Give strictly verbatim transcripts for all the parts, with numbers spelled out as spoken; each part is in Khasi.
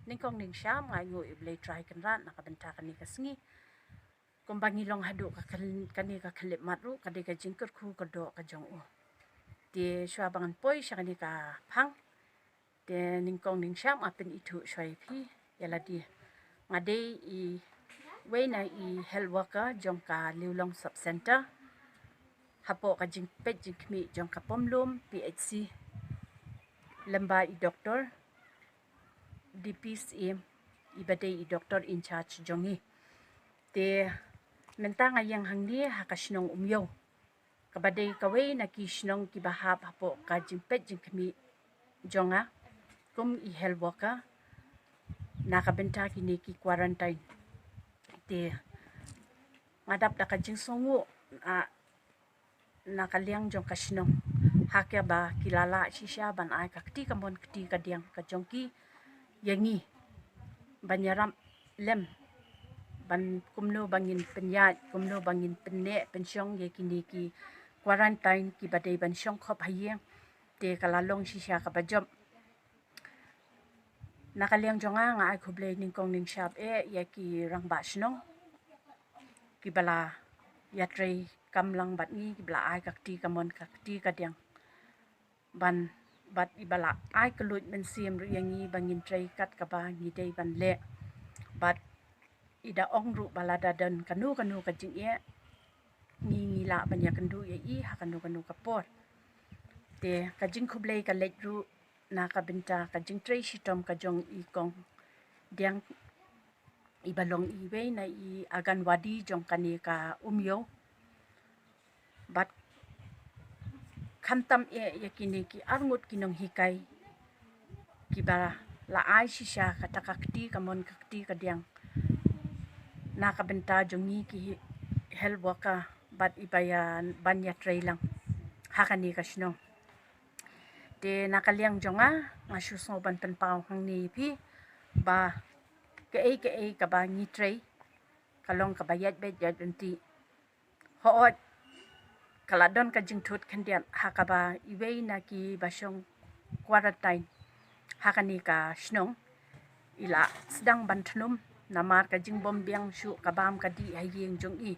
Nyngkong nyngshap nga ainguh ïa U Blei Trai Kynrad na ka bynta kane ka sngi. Kumba ngi long haduh ka kane ka khyllipmat ruh ka dei ka jingkyrkhu kyrdoh ka jong u. Te shuwa ba ngan poi sha kane ka phang, te nyngkong nyngshap nga pynithuh shuwa ïa phi ïa lade. Nga dei iwei na i health worker jong ka Liulong Sub Centre hapoh ka jingpeit jingkhmih jong ka Pomlum P H C, lem bad i doktor D P C M, iba dei i doktor in charge jong ngi. Te mynta nga ïeng hangne ha ka shnong Umiew, kaba dei kawei na ki shnong kiba hap hapoh ka jingpeit jingkhmih jong nga kum i health worker na ka bynta kine ki quarantine. Te nga dap da ka jingsngewnguh na ka liang jong ka shnong ha kaba ki la lah shisha ban ai ka kti kamon kti kadiang ka jong ki ïa ngi ban ïarap lem ban kumno ba ngin pynïaid, kumno ba ngin pynneh pynshong ïa kine ki quarantine kiba dei ban shong khop ha ïing. Te ka la long shisha kaba jop. Na ka liang jong nga, nga ai khublei nyngkong nyngshap eh ïa ki rangbah shnong kiba la ïatrei kam lang bad ngi, kiba la ai ka kti kamon ka kti kadiang ban bad iba la ai ka luid mynsiem ruh ïa ngi ba ngin trei kat kaba ngi dei ban leh. Bad i da ong ruh ba lada don kano kano ka jingeh, ngi ngi lah ban ïakynduh ïa i ha kano kano ka por. Te ka jingkhublei ka leit ruh na ka bynta ka jingtrei shitom ka jong i Kong Diang, iba long iwei na i Anganwadi jong kane ka Umiew. Bad khamtam eh ïa kine ki arngut ki nonghikai kiba la ai shisha kata ka kti kamon ka kti kadiang na ka bynta jong ngi ki health worker bad iba ïa ban ïatrei lang ha kane ka shnong. Te na ka liang jong nga, nga shu sngew ban pynpaw hangne ïa phi ba kaei kaei kaba ngi trei ka long kaba ïaid beit ïaid ryntih. Hooid, ka la don ka jingthut khyndiat ha kaba iwei na kiba shong quarantine ha kane ka shnong i la sdang ban thnum namar ka jingbym biang shuh ka bam ka dih ha ïing jong i.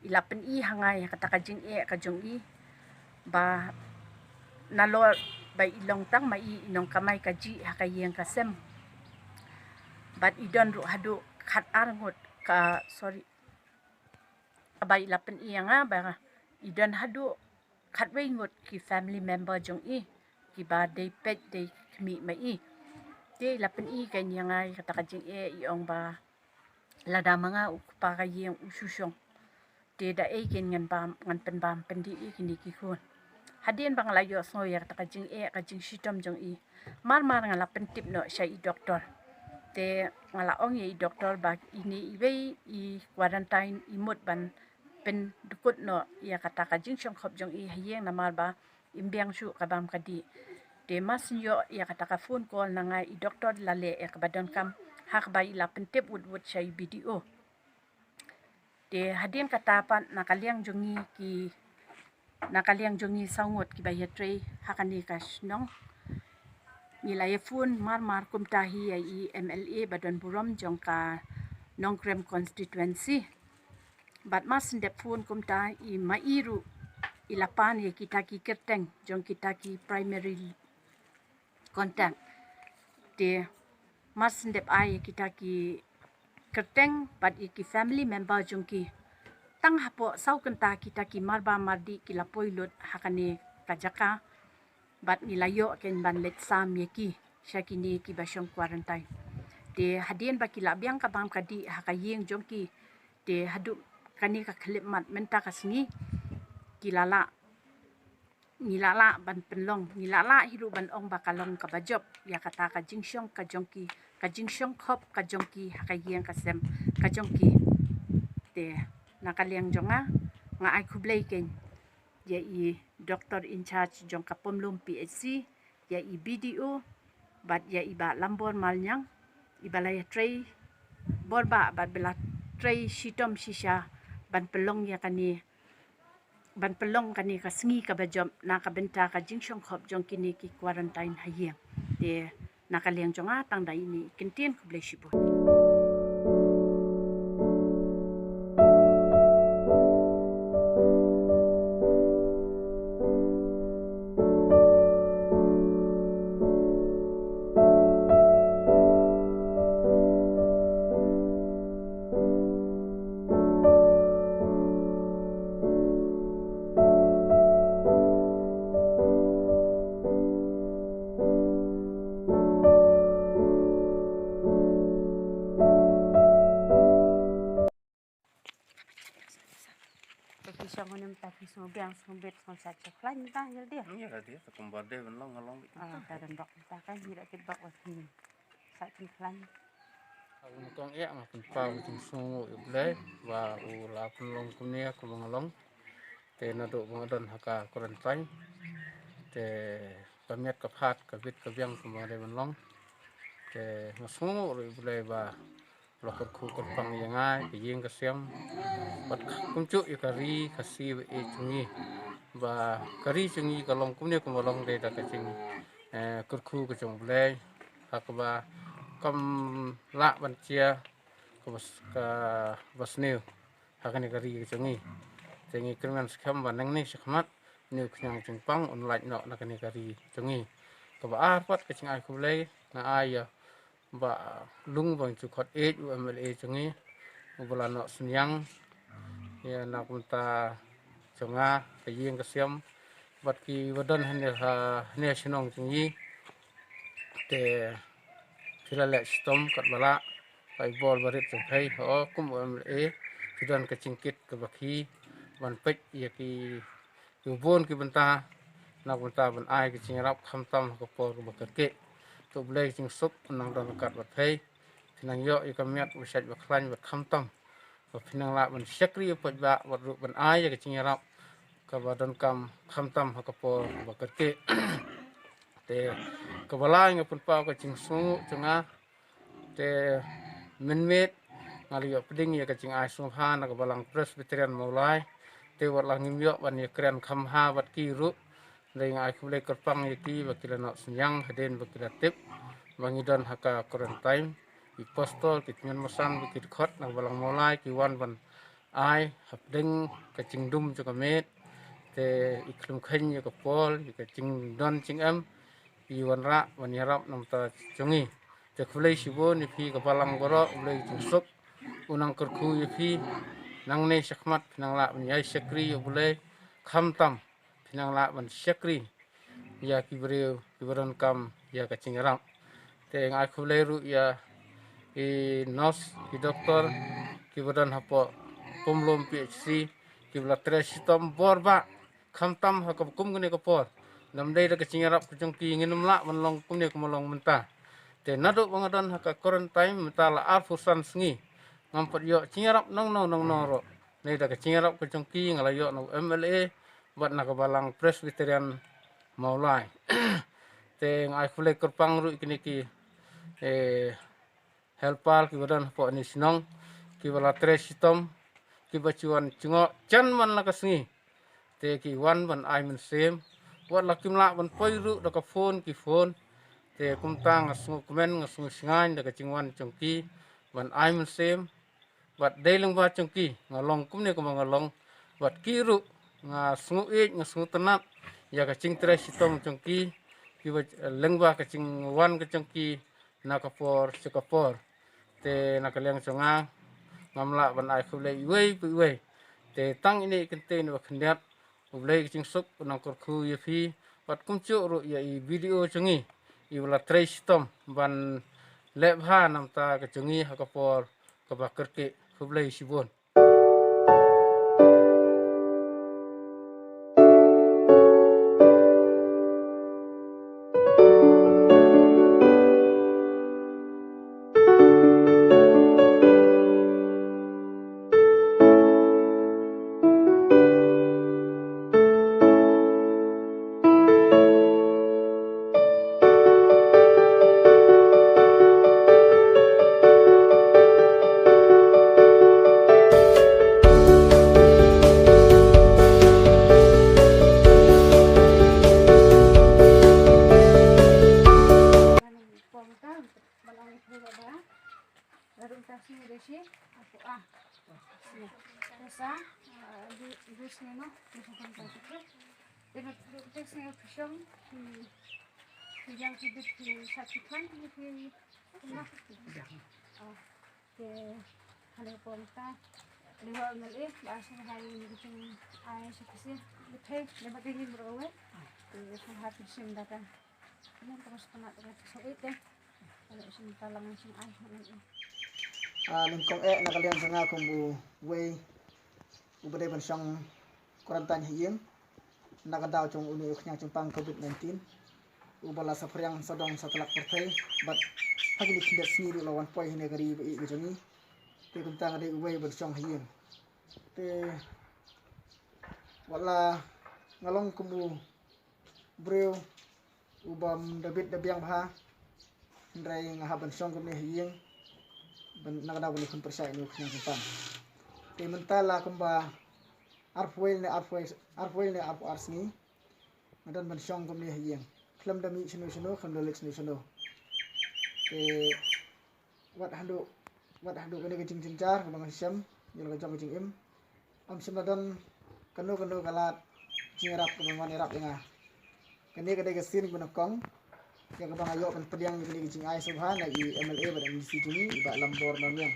I la pyni ha nga ïa kata ka jingeh ka jong i ba nalor ba i long tang ma i i nongkamai kajih ha ka ïing ka sem. Bad i don ruh haduh khat ar ngut ka, sorry, ba i la pyni ïa nga ba i don haduh khatwei ngut ki family member jong i kiba dei peit dei khmih ma i. Te i la pyni kein ïa nga ïa kata ka jingeh, i ong ba lada ma nga u kpa ka ïing u shu shong, te da ei kein ngan bam, ngan pynbam pyndih ïa kine ki khun. Hadien ba nga la ïohsngew ïa kata ka jingeh ka jingshitom jong i, mar mar nga la pyntip noh sha i doktor. Te nga la ong ïa i doktor ba ine iwei i quarantine i mut ban pyndkut noh ïa kata ka jingshong khop jong i ha ïing namar ba im biang shuh ka bam ka dih. Te mar shu ïoh ïa kata ka phone call na nga, i doktor la leh ïa kaba donkam ha kaba i la pyntip wut wut sha i B D O. Te hadien kata pat na ka liang jong ngi ki, na ka liang jong ngi saw ngut kiba ïatrei ha kane ka shnong, ngi la ïa phone mar mar kumta hi ïa i M L A ba don burom jong ka Nongkrem constituency. Bad mar shu dep phone kumta i ma i ruh i la pan ïa kita ki kyrteng jong kita ki primary contact. Te mar shu dep ai ïa kita ki kyrteng bad ïa ki family member jong ki. Tang hapoh saw kynta kita ki marba mardih ki la poi lut ha kane ka jaka. Bad ngi la ïoh kein ban leit sam ïa ki sha kine kiba shong quarantine. Te hadien ba ki la biang ka bam ka dih ha ka ïing jong ki, te haduh kane ka khyllipmat mynta ka sngi ki la lah, ngi la lah ban pynlong, ngi la lah hi ruh ban ong ba ka long kaba jop ïa kata ka jingshong ka jong ki, ka jingshong khop ka jong ki ha ka ïing ka sem ka jong ki. Te na ka liang jong nga, nga ai khublei kein ïa i doktor in charge jong ka Pomlum P H C, ïa i B D O bad ïa i Bah Lambor Malniang, iba la ïatrei bor bha bad ba la trei shitom shisha ban pynlong ïa kane, ban pynlong kane ka sngi kaba jop na ka bynta ka jingshong khop jong kine ki quarantine ha ïing. Te Na ka liang jong nga tang da ine i kyntien, khublei shibun. Te ki shong ne mynta ki sngew biang, sngew bit, sngew sait, sngew khlaiñ mynta, ïa lade. Ïa lade, te kumba dei ban long, nga long beit. Ah, te don bok mynta ka, ngi da kit bok wat ngi sait ngi khlaiñ. Ïa nga pynpaw ka jingsngewnguh ïa U Blei ba u la pynlong kumne kumba nga long. Te naduh ba nga don ha ka quarantine, te ka miat ka phad, ka bit ka biang kumba dei ban long. Te nga sngewnguh ruh ïa U Blei ba la kyrkhu kyrpang ïa nga, ka ïing ka sem, bad kumjuh ïa ka ri Khasi ba ïeit jong ngi, ba ka ri jong ngi ka long kumne kumba long dei da ka jing, eh, kyrkhu ka jong U Blei, ha kaba kam lah ban jia kaba s-, kaba sniew ha kane ka ri ka jong ngi. Te ngi kyrmen skhem ba nangne shakhmat une u khñiang jingpang un lait noh na kane ka ri jong ngi. Kaba ar pat ka jingai khublei nga ai ïa Bah Lung Bangjukhot Eit, u M L A jong ngi, uba la noh synñiang ïa na ka bynta jong nga, ka ïing ka sem, bad kiba don hangne ha, hangne ha shnong jong ngi. Te phi la leh shitom katba lah, ka i bor barit jong phi, ho, kum u M L A phi don ka jingkit kaba khih ban peit ïa ki, ïa ki bun ki bynta, na ka bynta ban ai ka jingïarap khamtam ha ka por kaba kyrkieh. To U Blei ka jingsuk un nang don ryngkat bad phi. Phi nang ïoh ïa ka miat ba shait ba khlaiñ bad khamtam ba phi nang lah ban shakri ïa u paidbah bad ruh ban ai ïa ka jingïarap kaba donkam khamtam ha ka por kaba kyrkieh. Te kaba lai nga pynpaw ka jingsngewnguh jong nga. Te mynmiet nga la ïoh pdeng ïa ka jingai sngewbha na ka Balang Presbyterian Mawlai. Te wat la ngim ïoh ban ïakren kham bha bad ki ruh, hynrei nga ai khublei kyrpang ïa ki ba ki la noh synñiang hadien ba ki la tip ba ngi don ha ka quarantine. Ki apostol, ki tymmen basan bad ki dkhot na ka Balang Mawlai ki wan ban ai hapdeng ka jingdum jong ka miet. Te i khlem kheiñ ïa ka por, ïa ka jingdon jingem, i wanrah ban ïarap na ka bynta jong ngi. Te khublei shibun ïa phi ka balang baroh, U Blei ka jingsuk un nang kyrkhu ïa phi. Nangne shakhmat phi nang lah ban ïai shakri ïa U Blei khamtam, phi nang lah ban shakri ïa ki briew kiba donkam ïa ka jingïarap. Te nga ai khublei ruh ïa i nurse, ki doktor kiba don hapoh Pumlum P H C, kiba la trei shitom bor bha khamtam ha ka kum kane ka por. Lymda dei da ka jingïarap ka jong ki ngin ym lah ban long kumne kumba long mynta. Te naduh ba nga don ha ka quarantine mynta la arphew san sngi, ngam pat ïoh jingïarap nongno nongno ruh. Lymda dei da ka jingïarap ka jong ki nga la ïoh na u M L A bad na ka Balang Presbyterian Mawlai. Te nga ai khublei kyrpang ruh ïa kine ki, eh, helper kiba don hapoh ine i shnong, kiba la trei shitom, kiba ju wan jngoh jan man la ka sngi. Te ki wan ban ai mynsiem, wat la kim lah ban poi ruh da ka phone ki phone. Te kumta nga sngewkmen, nga sngewshngaiñ da ka jingwan jong ki ban ai mynsiem. Bad dei lyngba jong ki nga long kumne kumba nga long. Bad ki ruh nga sngew ïeit, nga sngewtynnat ïa ka jingtrei shitom jong ki, kiba, eh, lyngba ka jingwan ka jong ki na ka por sha ka por. Te na ka liang jong nga, ngam lah ban ai khublei iwei pa iwei. Te tang ine i kyntien ba khyndiat, U Blei ka jingsuk un nang kyrkhu ïa phi, bad kumjuh ruh ïa i B D O jong ngi, iba la trei shitom ban leh bha na ka bynta ka jong ngi ha ka por kaba kyrkieh. Khublei shibun. Te sngew phi shong, phi, phi ïeng phi bit phi sah phi khlaiñ phi, phi, phi, phi, oh, te ha la ka por mynta, lehse ba sngewbha ïa ka jingai sha phi sha phi, lehse ba ka ïing baroh kawei. Te sngewbha phin shim da ka, ïa ka, sngewbha da ka sngewbha te. Ka lehse mynta la ngan shim ai, ngan ai. Ah, nyngkong eh na ka liang jong nga kum uwei uba dei ban shong quarantine ha ïing na ka daw jong une u khñiang jingpang covid nineteen, uba la saphriang sawdong satlak pyrthei, bad ha kine ki khyndiat sngi ruh la wan poi ha kane ka ri ba ïeit ka jong ngi. Te kumta nga dei uwei ban shong ha ïing. Te wat la nga long kum u briew u bym da bit da biang bha, hynrei nga hap ban shong kumne ha ïing, ban, na ka daw ban ïakhun pyrshah ïa une u khñiang jingpang. Te mynta la kumba arphew ne arphew, arphew ne arphew ar sngi nga don ban shong kumne ha ïing, khlem da mih shano shano, khlem da leit shano shano. Te wat haduh, wat haduh kane ka jingjynjar kaba nga shem ïa la ka jong ka jingim, ym shym la don kano kano ka lad jingïarap kaba wan ïarap ïa nga. Kane ka dei ka sien kaba nyngkong ïa kaba nga ïoh ban pdiang ïa kane ka jingai sngewbha na i MLA bad MDC jong ngi, i Bah Lambor Malngiang.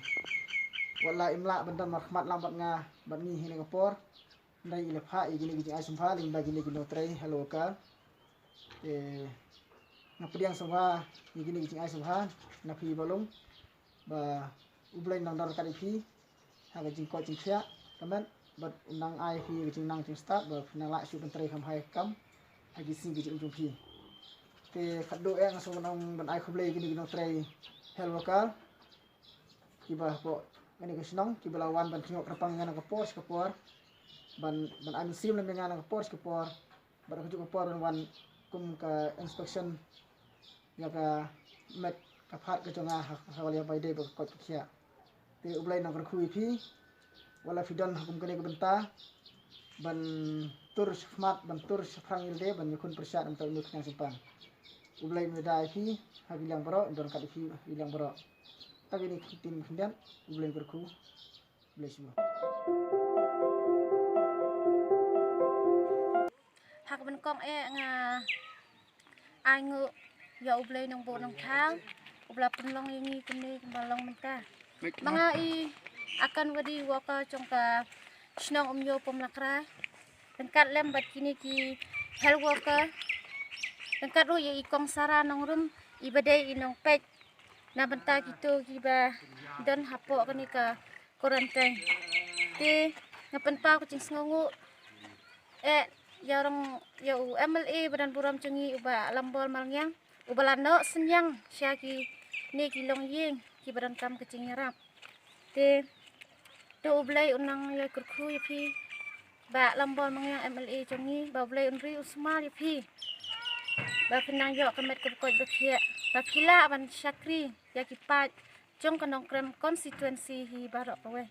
Wat la im lah ban don markhmat lang bad nga bad ngi ha kane ka por, hynrei i la phah ïa kine ki jingai sngewbha lyngba kine ki nongtrei health worker. Te nga pdiang sngewbha ïa kine ki jingai sngewbha na phi baroh, ba U Blei un nang don ryngkat ïa phi ha ka jingkoit jingkhiah ka met, bad un nang ai phi ka jingnang jingstad ba phin nang lah shuh ban trei kham bha ïa ka kam ha ki sngi ki jingim jong phi. Te khatduh eh nga sngewbha ban ai khublei ïa kine ki nongtrei health worker kiba hapoh kane ka shnong kiba la wan ban jngoh kyrpang ïa nga na ka por sha ka por, ban, ban ai mynsiem lem ïa nga na ka por sha ka por. Bad ha kajuh ka por ban wan kum ka inspection ïa ka met ka phad ka jong nga ha, ha ka liang ba ïadei bad ka koit ka khiah. Te U Blei un nang kyrkhu ïa phi. Wat la phi don ha kum kane ka bynta ban tur shakhmat, ban tur shaphrang ïa lade, ban ïakhun pyrshah na ka bynta une u khñiang jingpang, U Blei un ïada ïa phi ha ki liang baroh, un don ryngkat ïa phi ha ki liang baroh. Tang kine ki ktien khyndiat, U Blei un kyrkhu. Blei shuwa. Ha kaba nyngkong eh nga ai nguh ïa U Blei Nongbuh Nongthaw uba la pynlong ïa ngi kumne kumba long mynta. Ma nga i Anganwadi worker jong ka shnong Umiew Pom Lakrai, ryngkat lem bad kine ki health worker, ryngkat ruh ïa i Kong Sara Nongrum iba dei i nongpeit na bynta kito kiba don hapoh kane ka quarantine. Te nga pynpaw ka jingsngewnguh eh ïa u rong, ïa u MLA ba don burom jong ngi, u Bah Lambor Malngiang, uba la noh synñiang sha kine ki longïing kiba donkam ka jingïarap. Te to U Blei un nang ïa kyrkhu ïa phi Bah Lambor Malngiang, MLA jong ngi, ba U Blei un ri u sumar ïa phi, ba phin nang ïoh ka met ka koit ba khiah, ba phi lah ban shakri ïa ki paid jong ka Nongkrem constituency hi baroh kawei.